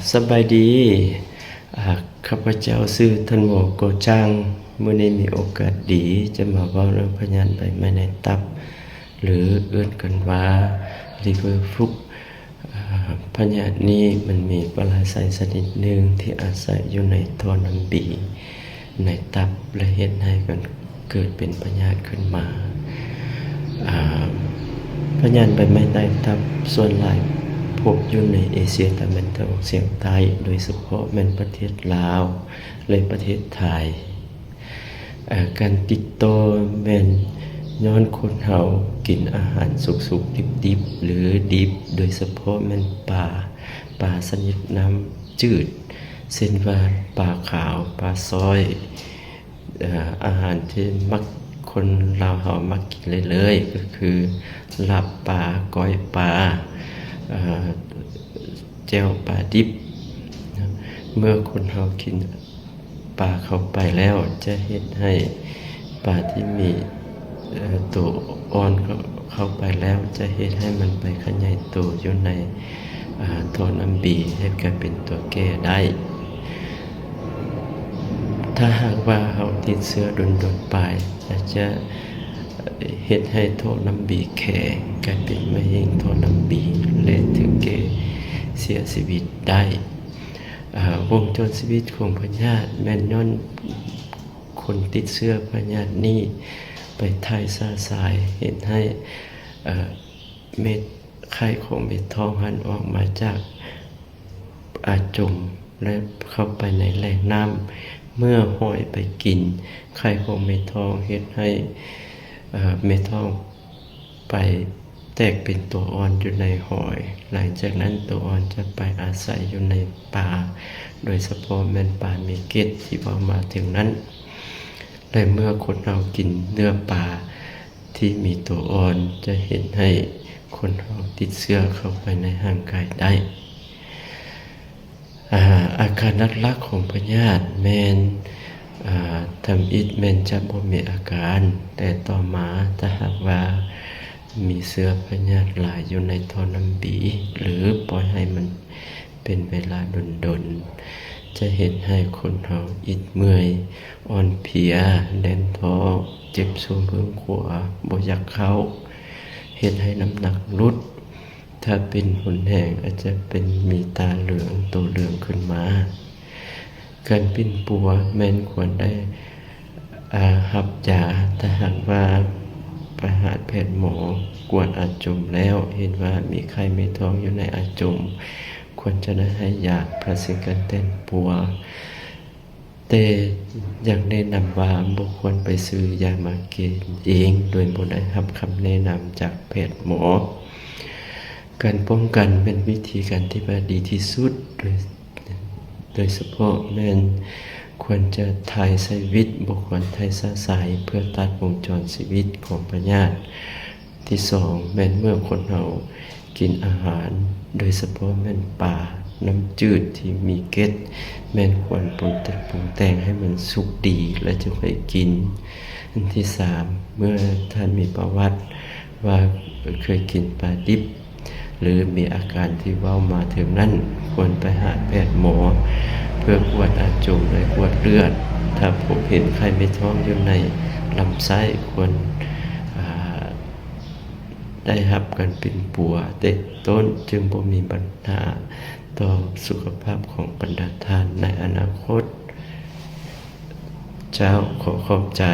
ສະບາຍດີ ອາ ຂ້າພະເຈົ້າຊື່ທ່ານໝໍ ກໍຈ້າງ. ມື້ນີ້ມີໂອກາດດີຈະມາເວົ້າເລື່ອງພະຍາດໃບໄມ້ໃນຕັບ ຫຼື ເອີ້ນກັນວ່າ liver fluke. ອາ ພະຍາດນີ້ມັນມີປະລາໄຊຊະນິດໜຶ່ງທີ່ອາໄສຢູ່ໃນທໍ່ນ້ຳບີໃນຕັບ ແລະ ເຮັດໃຫ້ມັນເກີດເປັນພະຍາດຂຶ້ນມາ. ອາ ພະຍາດໃບໄມ້ໃນຕັບສ່ວນຫຼາຍພົບຢູ່ໃນເອເຊຍຕາເວັນຕະອອກສຽງໃຕ້ ໂດຍສະເພາະແມ່ນປະເທດລາວ ແລະ ປະເທດໄທ. ເອີ ການຕິດຕໍ່ແມ່ນຍ້ອນຄົນເຮົາກິນອາຫານສຸກໆ ດິບໆ ຫຼື ດິບ, ໂດຍສະເພາະແມ່ນປາ, ປາຊະນິດນ້ຳຈືດ ເຊັ່ນວ່າ ປາຂາວ, ປາສ້ອຍ, ເອີ ອາຫານທີ່ມັກ ຄົນລາວເຮົາມັກກິນເລີຍໆ ກໍຄື ລາບປາ, ກ້ອຍປາ, ເອີ ແຈ່ວປາດິບ. ເມື່ອຄົນເຮົາກິນ ປາເຂົ້າໄປແລ້ວ ຈະເຮັດໃຫ້ປາທີ່ມີ ເອີ ໂຕອ່ອນເຂົ້າໄປແລ້ວ ຈະເຮັດໃຫ້ມັນໄປຂະຫຍາຍໂຕຢູ່ໃນ ອາ ທໍ່ນ້ຳບີ ເຮັດກາຍເປັນຕົວແກ່ໄດ້. ຖ້າຫາກວ່າເຮົາຕິດເຊື້ອດົນໆໄປ ອາດຈະເຮັດໃຫ້ທໍ່ນ້ຳບີແຂງ ກາຍເປັນມະເຮັງທໍ່ນ້ຳບີ ແລະ ເຖິງແກ່ເສຍຊີວິດໄດ້. ອາ ວົງຈອນຊີວິດຂອງພະຍາດແມ່ນຍ້ອນຄົນຕິດເຊື້ອພະຍາດນີ້ໄປຖ່າຍຊະຊາຍ ເຮັດໃຫ້ ເອີ ເມັດໄຂ່ຂອງເມັດທ້ອງຫັ້ນອອກມາຈາກອາຈົມ ແລະ ເຂົ້າໄປໃນແຫຼ່ງນ້ຳ. ເມື່ອຫອຍໄປກິນໄຂ່ຂອງເມັດທ້ອງ ເຮັດໃຫ້ ເອີ ເມັດທ້ອງ ໄປແຕກເປັນຕົວອ່ອນຢູ່ໃນຫອຍ. ຫຼັງຈາກນັ້ນ ຕົວອ່ອນຈະໄປອາໄສຢູ່ໃນປາ ໂດຍສະເພາະແມ່ນປາມີເກັດທີ່ເວົ້າມາເຖິງນັ້ນ. ແລະ ເມື່ອຄົນເຮົາກິນເນື້ອປາທີ່ມີຕົວອ່ອນ ຈະເຮັດໃຫ້ຄົນເຮົາຕິດເຊື້ອເຂົ້າໄປໃນຮ່າງກາຍໄດ້. ອາ ອາການຫຼັກໆຂອງພະຍາດແມ່ນ ອາ ທຳອິດແມ່ນຈະບໍ່ມີອາການ, ແຕ່ຕໍ່ມາຖ້າຫາກວ່າມີເຊື້ອພະຍາດຫຼາຍຢູ່ໃນທໍ່ນ້ຳບີ ຫຼື ປ່ອຍໃຫ້ມັນເປັນເວລາດົນໆ ຈະເຮັດໃຫ້ຄົນເຮົາອິດເມື່ອຍ, ອ່ອນເພຍ, ແໜ້ນທ້ອງ, ເຈັບໂຊເບື້ອງຂວາ, ບໍ່ຢາກເຂົ້າ, ເຮັດໃຫ້ນ້ຳໜັກຫຼຸດ. ຖ້າເປັນຮຸນແຮງ ອາດຈະເປັນມີຕາເຫຼືອງ, ໂຕເຫຼືອງຂຶ້ນມາ. ການປິ່ນປົວແມ່ນຄວນໄດ້ ອາ ຮັບຢາ. ຖ້າຫາກວ່າໄປຫາແພດໝໍກວດອາຈົມແລ້ວ ເຫັນວ່າມີໄຂ່ເມັດທ້ອງຢູ່ໃນອາຈົມ ຄວນຈະໄດ້ໃຫ້ຢາເພື່ອເຊັນການແຕ່ງປົວ. ແຕ່ຢາກແນະນຳວ່າບໍ່ຄວນໄປຊື້ຢາມາກິນເອງ ໂດຍບໍ່ໄດ້ຮັບຄຳແນະນຳຈາກແພດໝໍ. ການປ້ອງກັນແມ່ນວິທີການທີ່ວ່າດີທີ່ສຸດ, ໂດຍ ໂດຍສະເພາະແມ່ນຄວນຈະຖ່າຍໃສ່ວິດ, ບໍ່ຄວນຖ່າຍຊະຊາຍ ເພື່ອຕັດວົງຈອນຊີວິດຂອງພະຍາດ. ທີສອງ ແມ່ນເມື່ອຄົນເຮົາກິນອາຫານ ໂດຍສະເພາະແມ່ນປານ້ຳຈືດທີ່ມີເກັດ ແມ່ນຄວນປຸງແຕ່ງ ປຸງແຕ່ງໃຫ້ມັນສຸກດີ ແລ້ວຈຶ່ງຄ່ອຍກິນ. ອັນທີສາມ ເມື່ອທ່ານມີປະຫວັດວ່າເຄີຍກິນປາດິບ ຫຼື ມີອາການທີ່ເວົ້າມາເຖິງນັ້ນ ຄວນໄປຫາແພດໝໍເພື່ອກວດອາຈົມ ແລະ ກວດເລືອດ. ຖ້າພົບເຫັນໄຂ່ເມັດທ້ອງຢູ່ໃນລຳໄສ້ ຄວນ ອາ ໄດ້ຮັບການປິ່ນປົວແຕ່ຕົ້ນ ຈຶ່ງບໍ່ມີບັນຫາຕໍ່ສຸຂະພາບຂອງບັນດາທ່ານໃນອະນາຄົດ. ເຈົ້າ, ຂໍຂອບໃຈ.